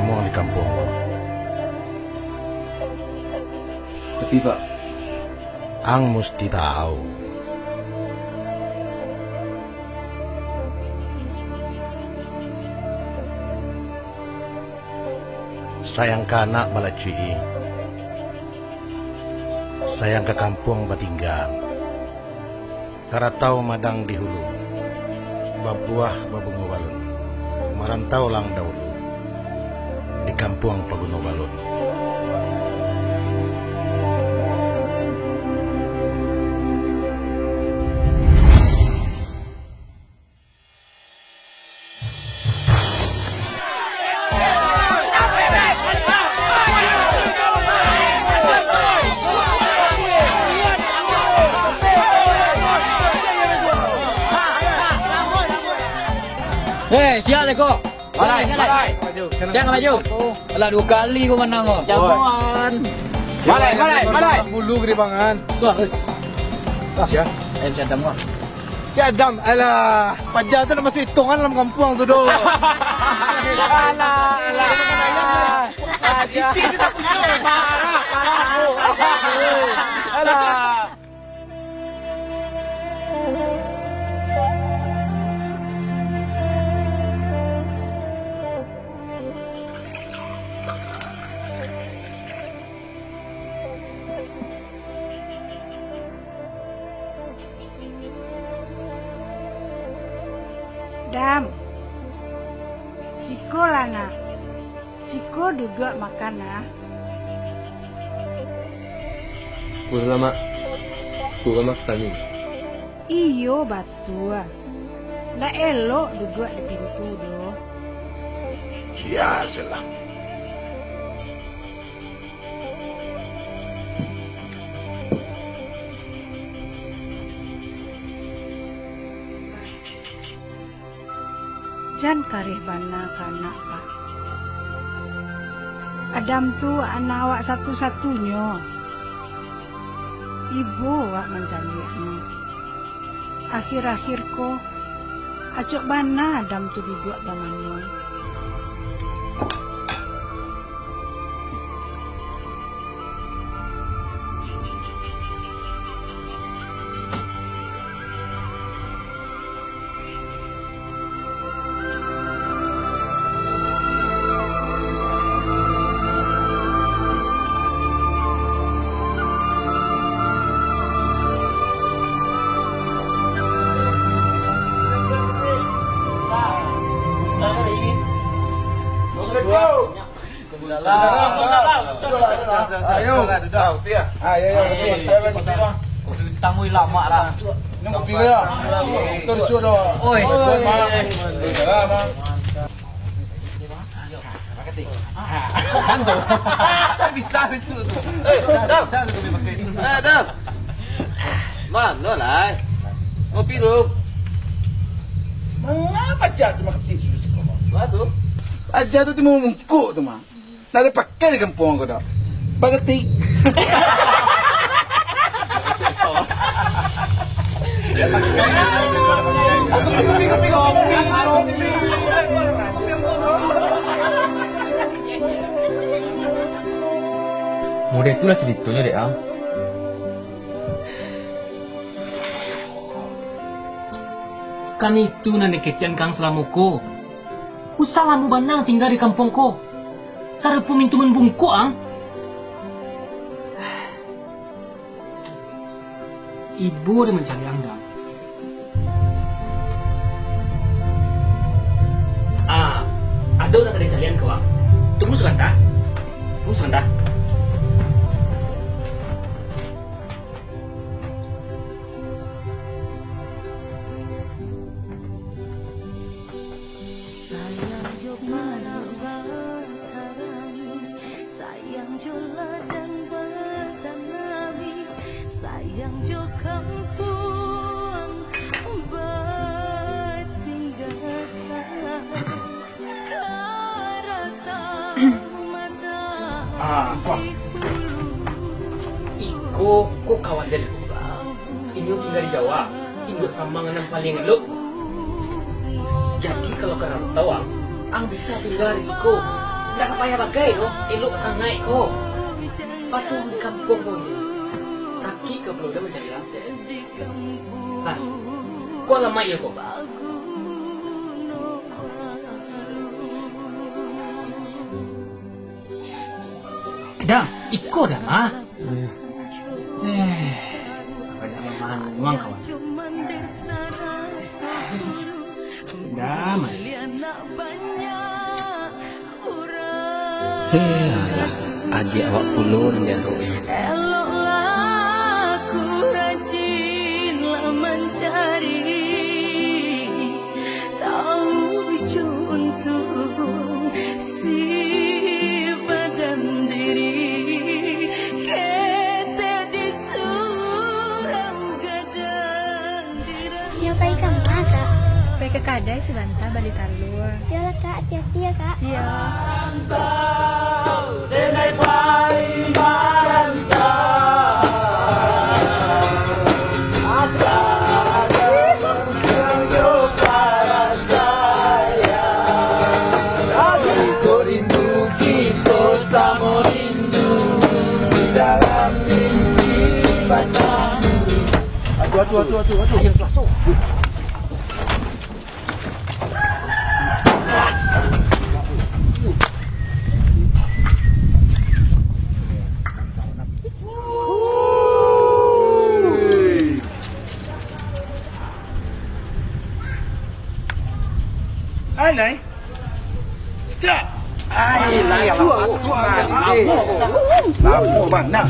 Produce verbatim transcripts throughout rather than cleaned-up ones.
Mo di kampuang ko. Tapi, Pak, ang musti tahu. Sayang ka anak balacuik-i, sayang ka kampuang batingga. Karatau madang di hulu, babuah babungo balun. Marantau lang dahulu di kampuang paguno balun. Eh, siap, Leko. Malai, malai. Siang, maju. Alah, dua kali ko manang ko. Jagoan. Malai, malai, malai. Bulu gede banget. Wah. Siap. Eh, siap, Dam, wah. Si Adam, alah, paja tu nak masuk hitungan dalam kampuang tu doh. Alah, alah. Paja. Itu sih tak punya. Parah, parah, bro. Alah. Dam, siko lah, Nak. Siko duduak makan, nah. Kurang, Mak. Kurang makan ni. Iyo, batua. Ndak elok duduak di pintu doh. Biasolah. Jan kareh bana ka anak, Pak. Adam tu anak awak satu-satunyo. Ibo awak mancaliaknyo. Akhir-akhir ko, acok bana Adam tu duduak bamanuang. Assalamualaikum. Ayo. Ah, ya, ya, betul. Ayo, betul. Tangui lama lah. Ngopi ke ya? Betul, sudah. Oi. Buat, Mak. Salam, Mak. Bisa besok tu. Eh, Dam. Bisa, bisa tu kami pakai. Eh, Dam. Mano lah? Ngopi dulu. Mangapa aja tu mak kecil sudah suka, Mak? Apa tu? Aja tu timbul mungkuk tu, Mak. Ndak ado pakai di kampuang ko, dak. Bagetik. Model tu lah caritonyo, dek, ah. Kan itu nan dikecekan Kang salamo ko. Usah lamo bana tingga di kampuang ko. Sarupo mintu mambungkuk ang. Ibo ado mancaliak ang, Dam. Ah, ado nan ka dicaliak ko, ang. Tunggu sabanta. Tunggu sabanta. Sayang jo parak batarang, sayang jo ladang batanami, sayang jo kampuang batinggakan. Karatau mata Ah, wah. Iko ko kawan dari Kuba. Inyo tingga di Jawa, inyo samang nan paling elok. Jadi, kalau ka rantau, ang, ang bisa tingga di siko. Jan payah bagai doh, elok sangaik ko. Patuah di kampuang ko ni. Sakik ka pulo dah mancari rantai. Nah, ko alamaik ko. Dang, iko Dang, ah. Eh, banyak lamahan uang, kawan. Dang, ah. Eh, alah, adiak awak pulo nan diaroki. Eloklah ku rajinlah mancari, tahu jo untuang si badan diri, ketek di surau gadang. Iyo, pai ka ma, Kak? Pai ka kadai sabanta bali talua. Iyolah, Kak. Hati-hati yo, Kak. Iyo. Aduh, aduh, aduh, aduh, aduh. Ayo, masuk. Alai. Dak. Ai, lasuak. Lasuak bana.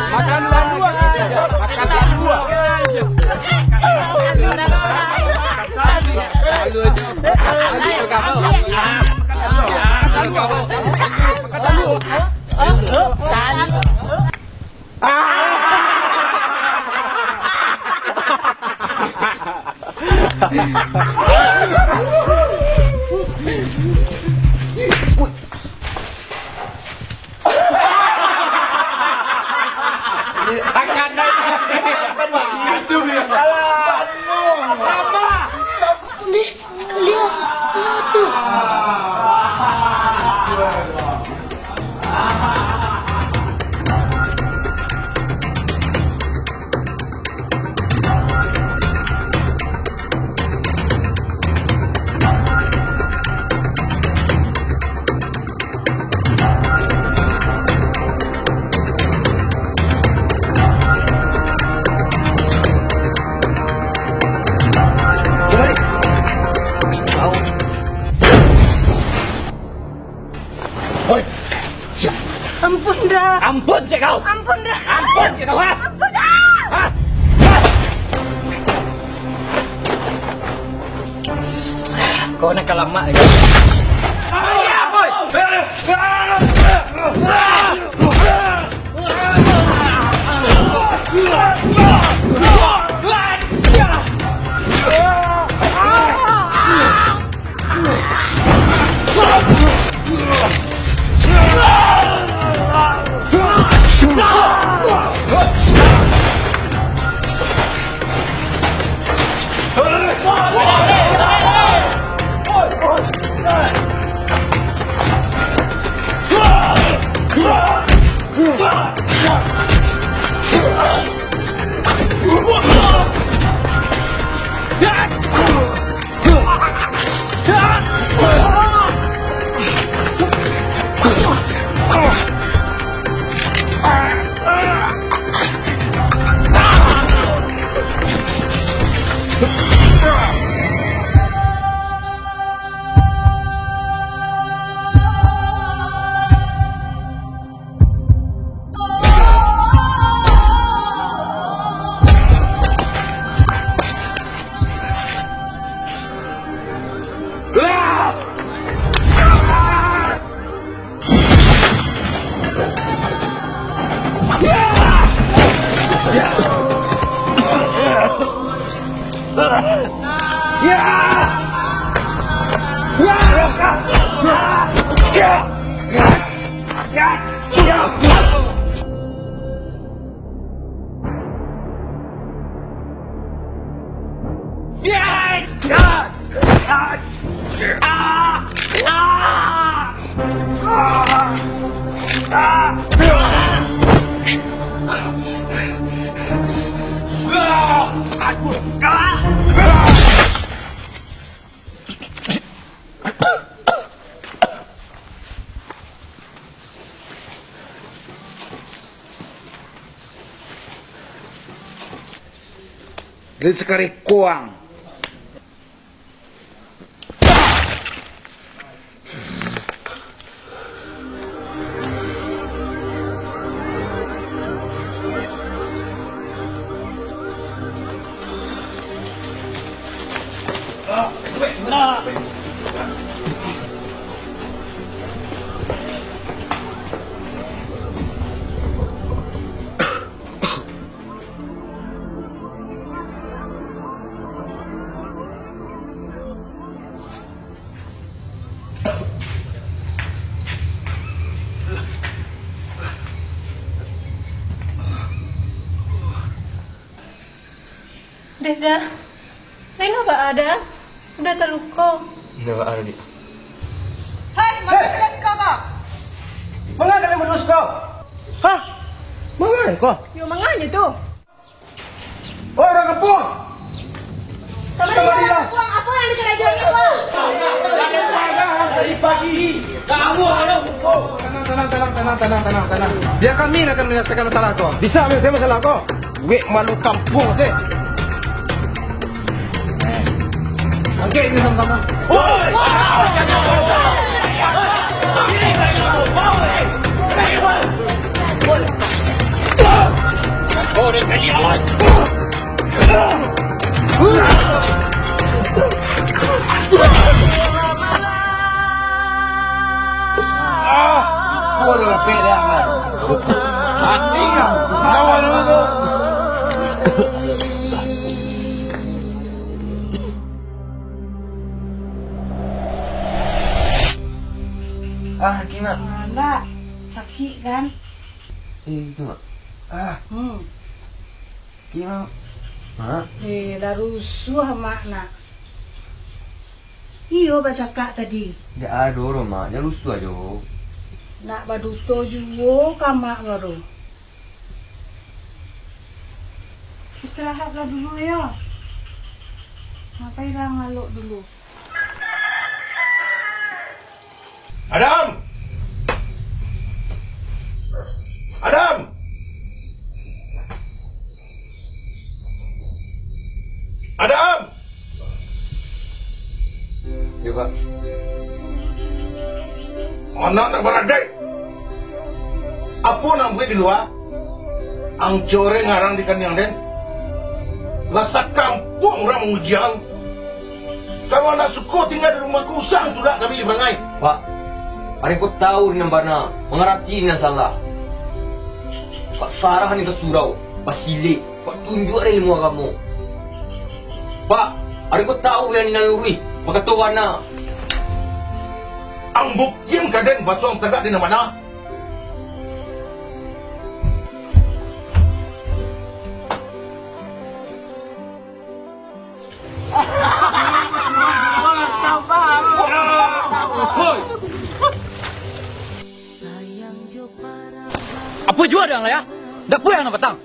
Makan lua, makan lua. Akan naik. Aduh, ya. Alah. Bangun. Apa? Deh, kalian, apa tu? Oi, siap. Ampun, Da. Ampun, cek kau. Ampun, Da. Ampun, cek kau, ha? Ampun, Da. Ha? Kau nak kalamak lagi. Dari sakali kuang. Deh, dah. Lain apa ada? Udah taluko. Indak baa, Dik. Hei, manga kalian siko ko? Manga kalian baduo siko? Hah? Manga ko? Yo, manganyo tu. Oi, urang kampuang! Kamarilah! Kamarilah! Kampuang, apa yang dikarajoan ko? Dari pagi, dah amuah dah. Tenang, tenang, tenang, tenang, tenang, tenang, tenang. Biar kami nan akan menyelesaikan masalah ko. Bisa menyelesaikan masalah ko? Wek malu kampuang se. Angkek ini sama-sama. Ah, sakik, Mak. Ah, ndak. Sakik, kan? Eh, itu, Mak. Ah. Hmm. Sakik, Mak. Mak. Eh, lah rusuah, Mak, nak. Iyo, bacakak tadi. Ndak ado doh, Mak. Jan rusuah jo. Nak baduto juo ka Mak baru. Istirahatlah dulu, yo. Mapailah ngalok dulu. Adam! Adam! Adam! Yo, Pak. Anak nan baradaik! Apo nan buek di lua? Ang coreng arang di kaniang den. Lah sakampuang urang mamuji ang. Kalau ndak suko tingga di rumah ko, usah ang tulak kami di parangai. Pak, ari ko tahu nan bana, mangarati nan salah. Pak, sarah ni ka surau, basilek, Pak, tunjuak dek ilmu agamo. Pak, ari ko tahu nan, nan luruih, bakato bana. Ang buktian ka den, basuang tagak di nan bana. Apo juo dek ang lah, yo? Ndak pulang nak patang?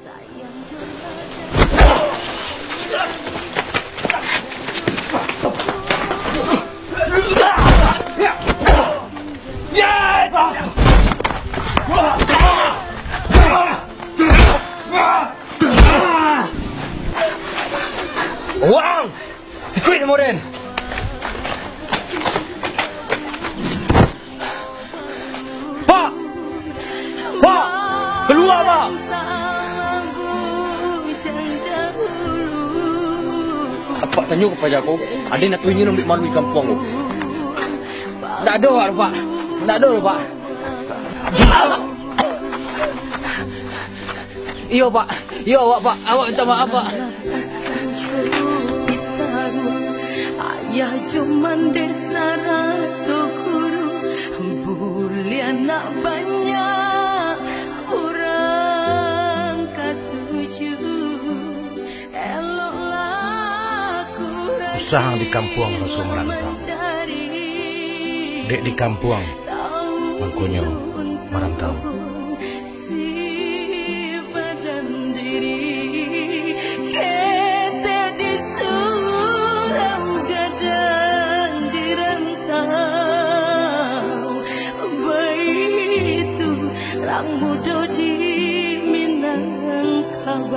Wang! Ikuik samo den! Pak! Pak! Kalua, Pak! Apak tanyo ka paja ko, aden atu ingin ambiak malu di kampuang ko. Ndak ado, Pak. Ndak ado, Pak. Iyo, Pak. Iyo, awak, Pak. Awak minta maaf, Pak. Ayah jo mandeh sarato guru, buliah nak banyak urang katuju, eloklah kurang. Tang di kampuang raso marantau. Dek di kampuang, mangkonyo marantau. Ketek di surau, gadang di rantau. Baitu rang mudo di Minangkabau.